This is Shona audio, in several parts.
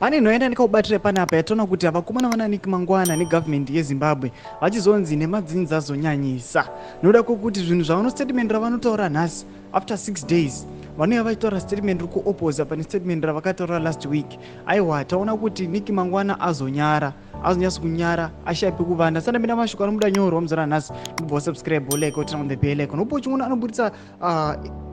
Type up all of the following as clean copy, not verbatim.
Pane nhau yandandikakubatira panapa yataona kuti vakomana vana Nick Mangwana negovernment yeZimbabwe vachizonzi nemadzinza zonyanyisa nokuda kwekuti zvinhu zvavano statement ravanotaura nhasi after 6 days vanouya vachitaura statement ri kuopposa pane statement ravakataura last week. Aiwa, taona kuti Nick Mangwana azonyara, azonyatso kunyara, ashaya pekuvanda. Sandapinda mashoko anomuda nyorwa muzora nhasi, ndobva wasubscribe, like, turn on the bell icon. Upo chiona anoburitsa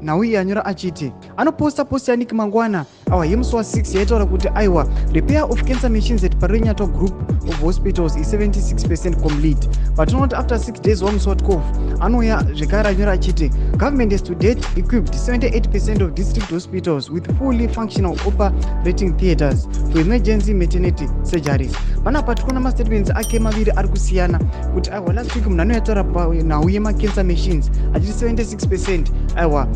nhau iyi, anyora achiti anoposta post yaNick Mangwana awa yemusi wa6 yaitaura kuti aiwa, repair of cancer machines at Parirenyatwa Group of Hospitals is 76% complete. But tinoona kuti after 6 days, wamusi wa12, anouya zvekare anyora achiti government has to date equipped 78% of district hospitals with fully functional operating theatres for emergency maternity surgeries. Panapa tikuona mastatements ake maviri ari kusiyana kuti aiwa, last week munhu anoyataura panhau yemacancer machines achiti 76% aiwa,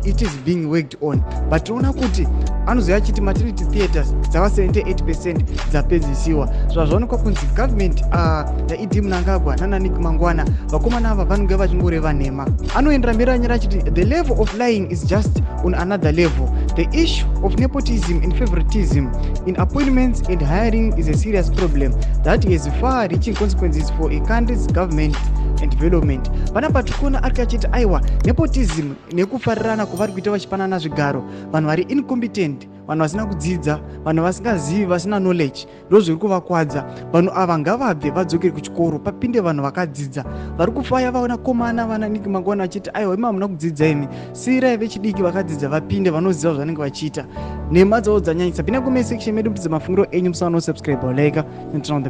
it is being worked on, but tinoona kuti anozoya achiti maternity theatres dzava 78% dzapedzisiwa. Zvazvaonekwa kunzi government yaED Mnangagwa nanaNick Mangwana, vakomana ava vanonge vachingoreva nhema. Anoendera mberi anyora achiti the level of lying is just on another level. The issue of nepotism and favoritism in appointments and hiring is a serious problem that has far reaching consequences for a country's government and development. Panapa tikuona ari achiti aiwa, nepotism nekufarirana kwavari kuita vachipanana zvigaro, vanhu vari incompetent, vanhu vasina kudzidza, vanhu vasingazivi, vasina knowledge, ndo zviri kuvakwadza. Vanhu ava ngavabve vadzokere kuchikoro, papinde vanhu vakadzidza. Vari kufaya vanakomana vana Nick Mangwana vachiti aiwa, imi hamuna kudzidza imi, siyirai vechidiki vakadzidza vapinde, vanoziva zvanenge vachiita. Nhema dzavo dzanyanyisa. Pinda comment section medu mutidze mafungiro enyu. Musaona subscribe, like and turn on the